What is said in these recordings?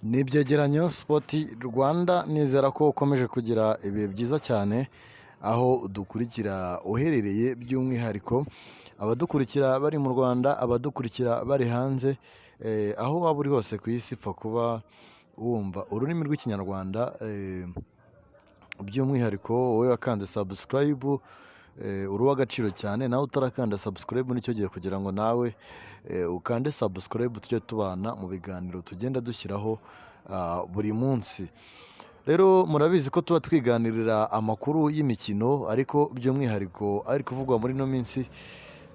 Ni ibyegeranyo Sport Rwanda, nizera ko ukomeje kugira ibihe byiza cyane aho dukurikira uherereye, by'umwihariko abadukurikira bari mu Rwanda, abadukurikira bari hanze, aho waba uri hose ku isi pfa kuba wumva ururimi rw'Ikinyarwanda, by'umwihariko wowe wakanze subscribe uri uw'agaciro cyane. Nawe utarakanda subscribe, nicyo gihe kugira ngo nawe ukande subscribe, tujye tubana mu biganiro tugenda dushyiraho buri munsi. Rero murabizi ko tuba twiganirira amakuru y'imikino, ariko by'umwihariko ari kuvugwa muri ino minsi,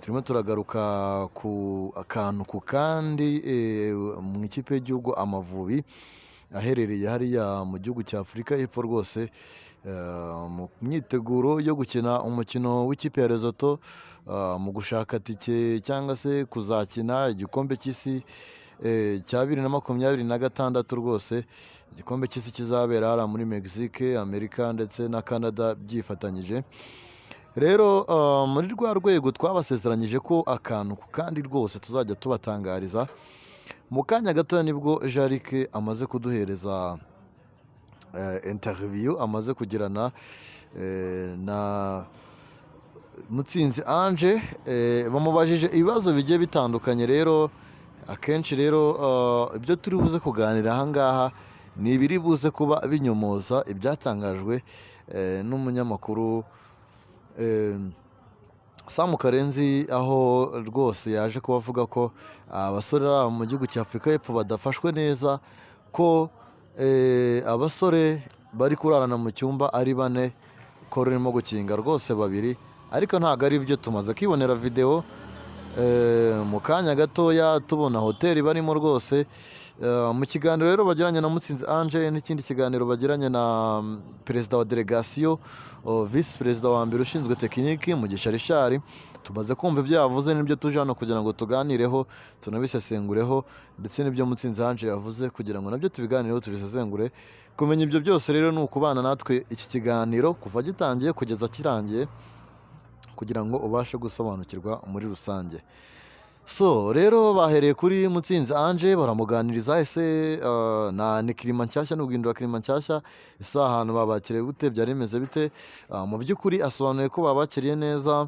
turimo turagaruka ku akantu ku kandi mu ikipe y'igihugu Amavubi aherereye hariya mu gihugu cya Afurika y'Epfo rwose, mu myiteguro yo gukina umukino w'ikipe ya Lesotho, mu gushaka tike cyangwa se kuzakina igikombe cy'isi cya 2026 rwose, igikombe cy'isi kizabera hariya muri Mexique, Amerika ndetse na Canada byifatanyije. Rero muri rwa rwego twabasezeranyije ko akantu ku kandi rwose tuzajya tubatangariza, mu kanya gatoya nibwo Jarike amaze kuduhereza interview amaze kugirana na Mutsinzi Ange. Bamubajije ibibazo bigiye bitandukanye. Rero akenshi rero ibyo turi buze kuganira aha ngaha ni ibiri buze kuba binyomoza ibyatangajwe n'umunyamakuru Sam Karenzi, aho rwose yaje kuba avuga ko abasore bari aho mu gihugu cya Afurika y'Epfo badafashwe neza, ko abasore bari kurarana mu cyumba ari bane, ko rurimo gukinga rwose babiri, ariko ntabwo ari byo. Tumaze kwibonera videwo mu kanya gatoya, tubona hoteli barimo rwose. Mu kiganiro rero bagiranye na Mutsinzi Ange n'ikindi kiganiro bagiranye na perezida wa delegasiyo, visi perezida wa mbere ushinzwe tekiniki, Mugisha Richard, tumaze kumva ibyo yavuze n'ibyo tuje hano kugira ngo tuganireho, tunabisesengureho, ndetse n'ibyo Mutsinzi Ange yavuze kugira ngo nabyo tubiganireho, tubisesengure. Kumenya ibyo byose rero ni ukubana natwe iki kiganiro kuva gitangiye kugeza kirangiye, kugira ngo ubashe gusobanukirwa muri rusange. So rero bahereye kuri Mutsinzi Ange, baramuganiriza: ese na ni climat nshyashya, ni uguhindura climat nshyashya, ese ahantu babakiriye gute, byari bimeze bite? Mu by'ukuri asobanuye ko babakiriye neza.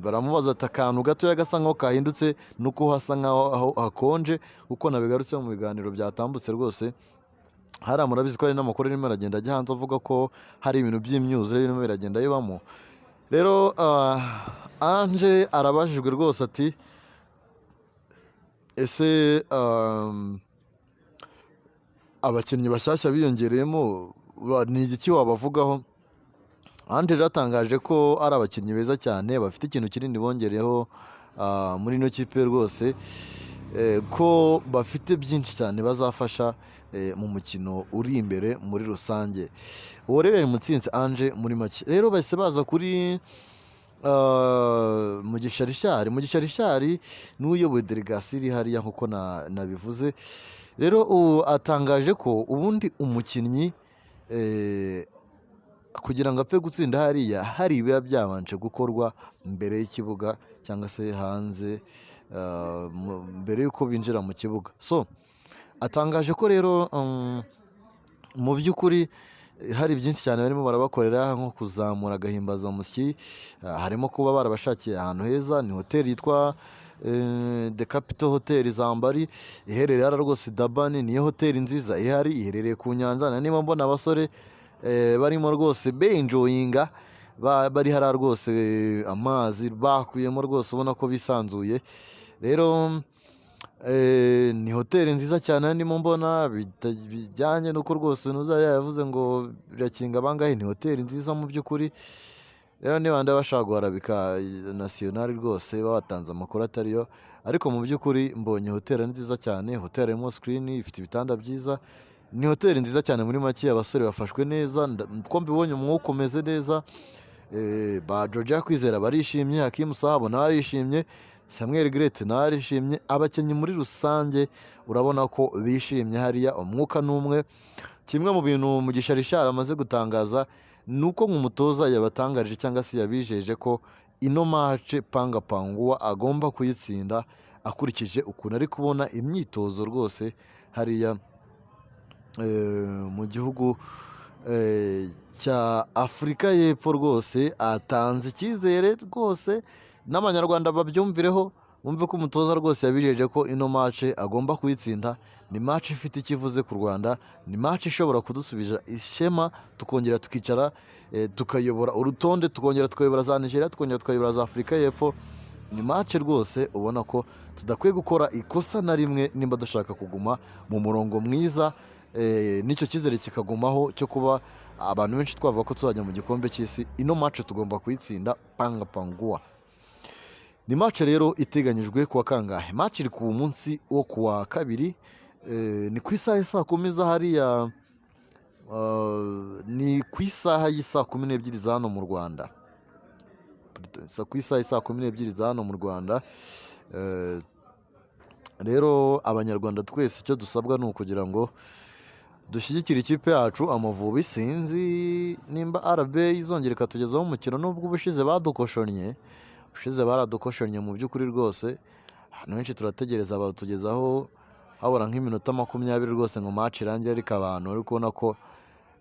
Baramubaza ati akantu gatoya gasa nkaho kahindutse nuko hasa nkaho aho hakonje, kuko nabigarutseho mu biganiro byatambutse rwose. Hariya murabizi ko hari n'amakuru arimo aragenda ajya hanze avuga ko hari ibintu by'imyuzure birimo biragenda bibamo. Rero Ange arabajijwe rwose ati ese abakinnyi bashyashya biyongereyemo ni igiki wabavugaho? Ange rero atangaje ko ari abakinnyi beza cyane, bafite ikintu kinini bongereyeho muri ino kipe rwose, ko bafite byinshi cyane bazafasha mu mukino uri imbere muri rusange. Uwo rero ni Mutsinzi Ange muri make. Rero bahise baza kuri Mugisha Richard. Mugisha Richard niwe uyoboye delegasiyo iri hariya nk'uko nabivuze. Rero ubu atangaje ko ubundi umukinnyi kugira ngo apfe gutsinda hariya, hari ibiba byabanje gukorwa mbere y'ikibuga cyangwa se hanze, mbere y'uko binjira mu kibuga. So atangaje ko rero mu by'ukuri hari byinshi cyane barimo barabakorera, nko kuzamura agahimbazamusyi, harimo kuba barabashakiye ahantu heza. Ni hoteli yitwa The Capital Hotel Zambari, iherereye hariya rwose Durban. Niyo hoteli nziza ihari, iherereye ku nyanja. Na niba mbona abasore barimo rwose benjoyinga, bari hariya rwose, amazi bakuyemo rwose, ubona ko bisanzuye. Rero ni hoteli nziza cyane ndimo mbona, bijyanye n'uko rwose ntuzajya yavuze ngo birakinga bangahe. Ni hoteli nziza mu by'ukuri. Rero niba bashaka guharabika nationale rwose, batanze amakuru atariyo, ariko mu by'ukuri mbonye hoteli ari nziza cyane. Hoteli harimo screen, ifite ibitanda byiza, ni hoteli nziza cyane. Muri make abasore bafashwe neza, uko mbibonye umwuka umeze neza. Ba Georgia Kwizera barishimye, Hakimu Sahabo nawe arishimye, Samuel Grete nawe arishimye. Abakinnyi muri rusange urabona ko bishimye hariya, umwuka ni umwe. Kimwe mu bintu Mugisha Richard amaze gutangaza ni uko nk'umutoza yabatangarije cyangwa se yabijeje ko ino match Panga Panguwa agomba kuyitsinda, akurikije ukuntu ari kubona imyitozo rwose. Hari ibintu byinshi cyane bari kugenda bakorera. hariya mu gihugu cya Afurika y'Epfo. Rwose atanze icyizere rwose, n'Abanyarwanda babyumvireho, bumve ko umutoza rwose yabijeje ko ino match agomba kuyitsinda. Ni match ifite icyo ivuze ku Rwanda, ni match ishobora kudusubiza ishema, tukongera tukicara, tukayobora urutonde, tukongera tukayobora za Nigeria, tukongera tukayobora za Afurika y'Epfo. Ni match rwose ubona ko tudakwiye gukora ikosa na rimwe nimba dushaka kuguma mu murongo mwiza, n'icyo cyizere kikagumaho cyo kuba abantu benshi twavuga ko tuzajya mu gikombe cy'isi. Ino match tugomba kuyitsinda panga panguwa. Ni match rero iteganyijwe kuwa kangahe? Match iri ku munsi wo kuwa kabiri, ni ku isaha ya saa 10 za hariya, ni ku isaha y'isaa 12 za hano mu Rwanda, ku isaha y'isaa 12 za hano mu Rwanda. Rero Abanyarwanda twese icyo dusabwa ni ukugira ngo dushyigikire ikipe yacu Amavubi. Sinzi nimba RB izongera ikatugezaho umukino, nubwo ubushize badukoshonnye, ubushize baradukoshonnye mu by'ukuri rwose. Ahantu henshi turategereza, batugezaho habura nk'iminota 20 rwose ngo match irangire, ariko abantu bari kubona ko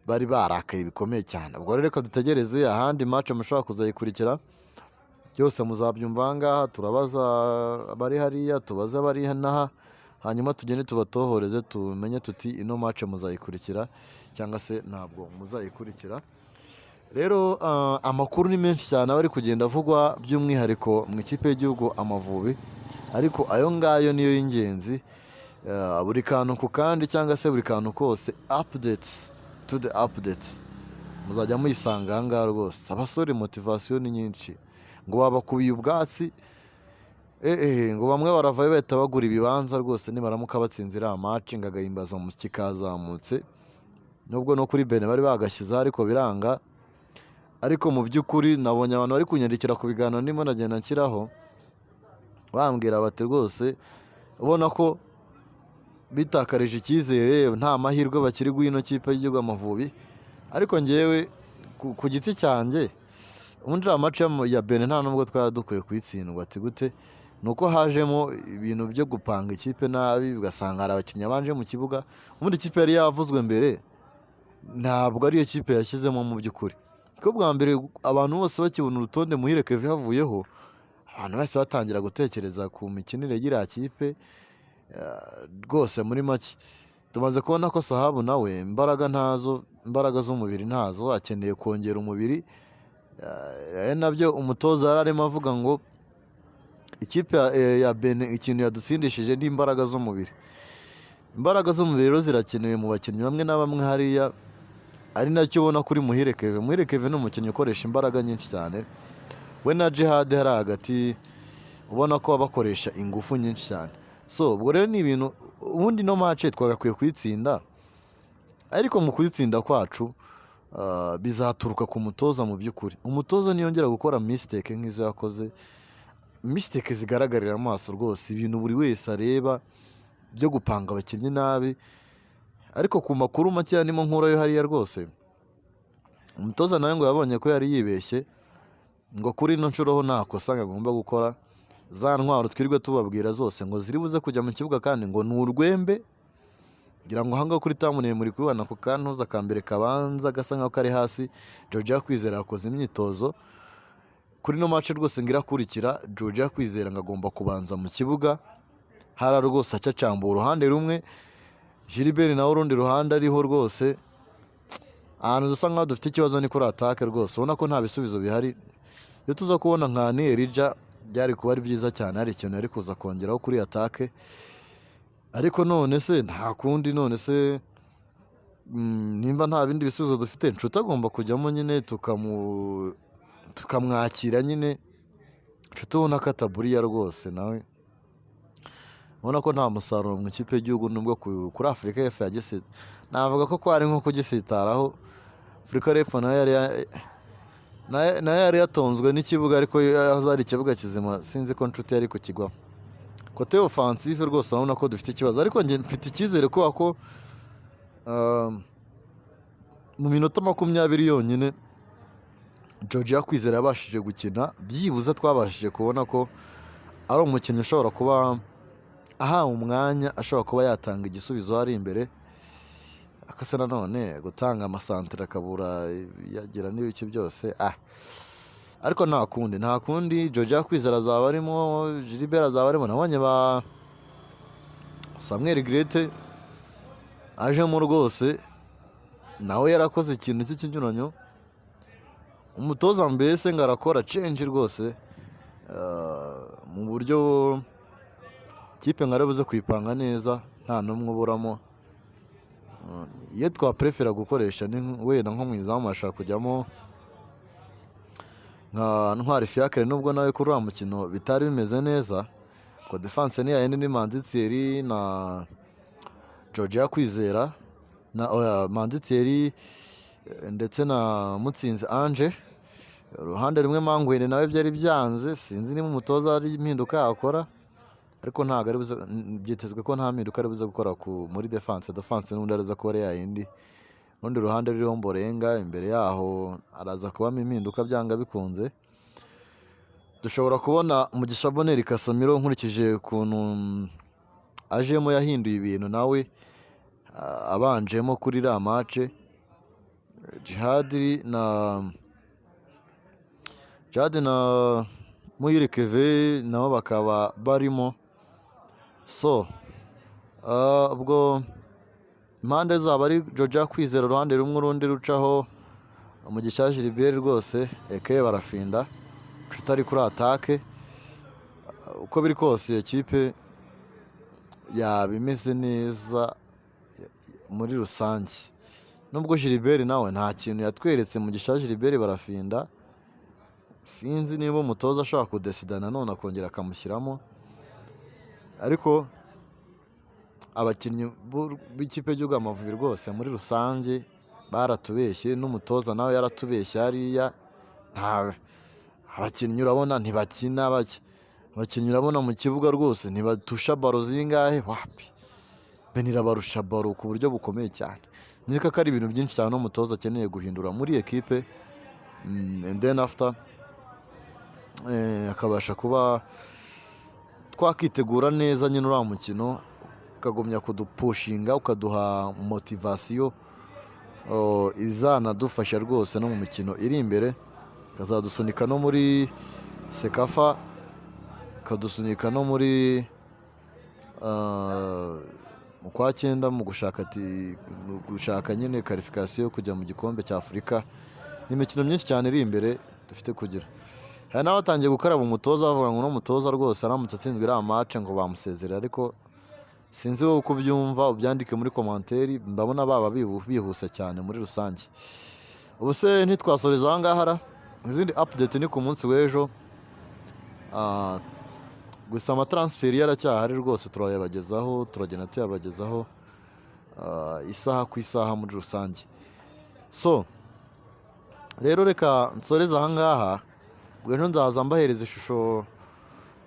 bari barakaye bikomeye cyane. Ubwo rero reka dutegereze ahandi match mushobora kuzayikurikira, byose muzabyumva aha ngaha. Turabaza abari hariya, tubaze abari n'aha, hanyuma tugende tubatohoreze, tumenye tuti ino match muzayikurikira cyangwa se ntabwo muzayikurikira. Rero amakuru ni menshi cyane aba ari kugenda avugwa, by'umwihariko mu ikipe y'igihugu Amavubi, ariko ayo ngayo niyo y'ingenzi. Buri kantu ku kandi cyangwa se buri kantu kose, updates to the updates, muzajya muyisanga aha ngaha rwose. Abasore motivation ni nyinshi, ngo babakubiye ubwatsi, ngo bamwe baravayo bahita bagura ibibanza rwose nibaramuka batsinze iriya match, ngo agahimbazamusyi kazamutse, nubwo no kuri Benin bari bagashyizeho ariko biranga. Ariko mu by'ukuri nabonye abantu bari kunyandikira ku biganiro ndimo ndagenda nshyiraho, bambwira bati rwose ubona ko bitakarije icyizere, nta mahirwe bakiri guha ino kipe y'igihugu Amavubi. Ariko ngewe ku giti cyanjye, ubundi iriya match ya Benin nta nubwo twari dukwiye kuyitsindwa. Ati gute? Ni uko hajemo ibintu byo gupanga ikipe nabi, ugasanga hari abakinnyi banje mu kibuga. Ubundi ikipe yari yavuzwe mbere ntabwo ariyo kipe yashyizemo mu by'ukuri, kuko bwa mbere abantu bose bakibona urutonde Muhire Kevin havuyeho, abantu bahise batangira gutekereza ku mikinire y'iriya kipe. Rwose muri make tumaze kubona ko Sahabu nawe imbaraga ntazo, imbaraga z'umubiri ntazo, akeneye kongera umubiri. Ari nabyo umutoza yari arimo avuga ngo ikipe ya Benin ikintu yadutsindishije ni imbaraga z'umubiri. Imbaraga z'umubiri rero zirakenewe mu bakinnyi bamwe na bamwe hariya, ari nacyo ubona kuri Muhire Kevin. Muhire Kevin ni umukinnyi ukoresha imbaraga nyinshi cyane, we na Jihad hari hagati ubona ko bakoresha ingufu nyinshi cyane. So ubwo rero ni ibintu ubundi no match twagakwiye kuyitsinda, ariko mu kuyitsinda kwacu bizaturuka ku mutoza. Mu by'ukuri umutoza niyongera gukora mistake nk'izo yakoze, mistake zigaragarira amaso rwose, ibintu buri wese areba byo gupanga abakinnyi nabi. Ariko ku makuru makeya ndimo nkurayo hariya rwose, umutoza nawe ngo yabonye ko yari yibeshye, ngo kuri ino nshuro ho nta kosa ngo agomba gukora. Za ntwaro twirirwe tubabwira zose ngo ziri buze kujya mu kibuga, kandi ngo ni urwembe. Ngira ngo ahangaha kuri thumbnail muri kubibona ku kantuza ka mbere kabanza gasa nkaho kari hasi. Georgia Kwizera yakoze imyitozo kuri ino match rwose, ngo irakurikira. Georgia Kwizera ngo agomba kubanza mu kibuga hara rwose, acacamba uruhande rumwe, Gilbert nawe urundi ruhande ariho rwose. Ahantu dusa nkaho dufite ikibazo ni kuri attaque rwose, ubona ko nta bisubizo bihari. Iyo tuza kubona nka ni Elijah byari kuba ari byiza cyane, hari ikintu yari kuza kongeraho kuri attaque. Ariko none se nta kundi, none se nimba nta bindi bisubizo dufite, Nshuti agomba kujyamo nyine, tukamwakira nyine. Nshuti ubona ko ataburiya rwose, nawe ubona ko nta musaruro mu ikipe y'igihugu, nubwo kuri Afurika y'Epfo yagise, navuga ko kwari nko kugisitaraho. Afurika y'Epfo nayo yari nayo yari yatonzwe n'ikibuga, ariko yahoze ari ikibuga kizima, sinzi ko Nshuti yari kukigwamo. Côté offensive rwose urabona ko dufite ikibazo, ariko njye mfite icyizere kubera ko mu minota 20 yonyine Georgia Kwizera yabashije gukina, byibuze twabashije kubona ko ari umukinnyi ushobora kuba Ahawe umwanya ashobora kuba yatanga igisubizo hari imbere, akasa nanone gutanga amasantere akabura yagira n'ibice byose. Ariko nta kundi, nta kundi. Georgia Kwizera azaba arimo, Gilbert azaba arimo, nabonye ba Samuel Grete ajemo rwose, nawe yarakoze ikintu cy'ikinyuranyo. Umutoza mbese ngo arakora change rwose, mu buryo kipe ngo aribuze kuyipanga neza, nta n'umwe uburamo. Iyo twaprefera gukoresha ni wenda nko mu izamu hashobora kujyamo nka Ntwari Fiacre, nubwo nawe kuri uriya mukino bitari bimeze neza. Ubwo defense ni yayindi, ni Manzi Thierry na Georgia Kwizera na, oya, Manzi Thierry ndetse na Mutsinzi Ange. Uruhande rumwe Mangwende nawe byari byanze, sinzi niba umutoza ari impinduka yakora, ariko ntabwo ari buze, byitezwe ko nta mpinduka ari buze gukora muri defense. Defense n'ubundi araza kuba ari yayindi. Urundi ruhande ruriho Mborenga, imbere yaho araza kubamo impinduka byanga bikunze. Dushobora kubona Mugisha Bonheur Casemiro, nkurikije ukuntu ajemo yahinduye ibintu nawe, abanjemo kuri iriya match. Jihad na Muhire Kevin nabo bakaba barimo. So ubwo impande zabo ari Georgia Kwizera uruhande rumwe, urundi rucaho Mugisha Gilbert rwose eke barafinda tutari kuri attaque. Uko biri kose iyo kipe yaba imeze neza muri rusange, nubwo Gilbert nawe nta kintu yatweretse. Mugisha Gilbert barafinda, sinzi niba umutoza ashobora kudesida nanone akongera akamushyiramo, ariko abakinnyi b'ikipe y'igihugu Amavubi rwose muri rusange baratubeshye, n'umutoza nawe yaratubeshye hariya. Nta abakinnyi urabona ntibakina bake, abakinnyi urabona mu kibuga rwose ntibatusha ballon zingahe, wapi, Benin irabarusha ballon ku buryo bukomeye cyane. Nkeka ko ari ibintu byinshi cyane n'umutoza akeneye guhindura muri ekipe, and then after akabasha kuba twakitegura neza nyine uriya mukino, ukagumya kudupushinga, ukaduha motivation, oh, izanadufasha rwose no mu mikino iri imbere, ikazadusunika no muri CECAFA, ikadusunika no muri mu kwa cyenda mu gushaka nyine qualification yo kujya mu gikombe cya Afurika. Ni imikino myinshi cyane iri imbere dufite kugira. Hari n'abatangiye gukaraba umutoza, bavuga ngo uno mutoza rwose aramutse atsinzwe iriya match ngo bamusezerera, ariko sinzi wowe uko ubyumva, ubyandike muri commentaire. Ndabona baba bihuse cyane muri rusange. Ubu se ntitwasoreza aha ngaha ra? Izindi update ni ku munsi w'ejo. Gusa amatransfer yaracyahari rwose, turayabagezaho, turagenda tuyabagezaho isaha ku isaha muri rusange. So rero reka nsoreze aha ngaha. Ubwo ejo nzaza mbahereza ishusho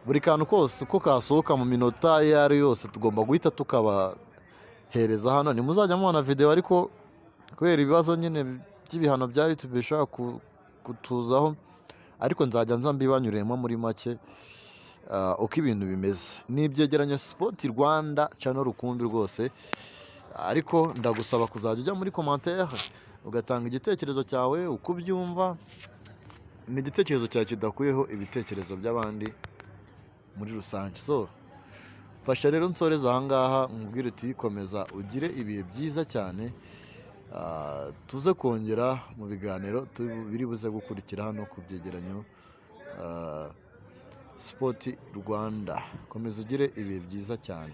buri kantu kose uko kasohoka mu minota iyo ari yo yose, tugomba guhita tukabahereza hano. Ntimuzajya mubona video, ariko kubera ibibazo nyine by'ibihano bya YouTube bishobora kutuzaho, ariko nzajya nza mbibanyuremo muri make, uko ibintu bimeze. Ni Ibyegeranyo Sport Rwanda channel rukumbi rwose, ariko ndagusaba kuzajya ujya muri commentaire ugatanga igitekerezo cyawe uko ubyumva. Ni igitekerezo cyawe kidakuyeho ibitekerezo by'abandi muri rusange. So fasha rero nsoreze aha ngaha, nkubwire uti komeza ugire ibihe byiza cyane. Tuze kongera mu biganiro biri buze gukurikira hano ku Byegeranyo Sport Rwanda. Komeza ugire ibihe byiza cyane.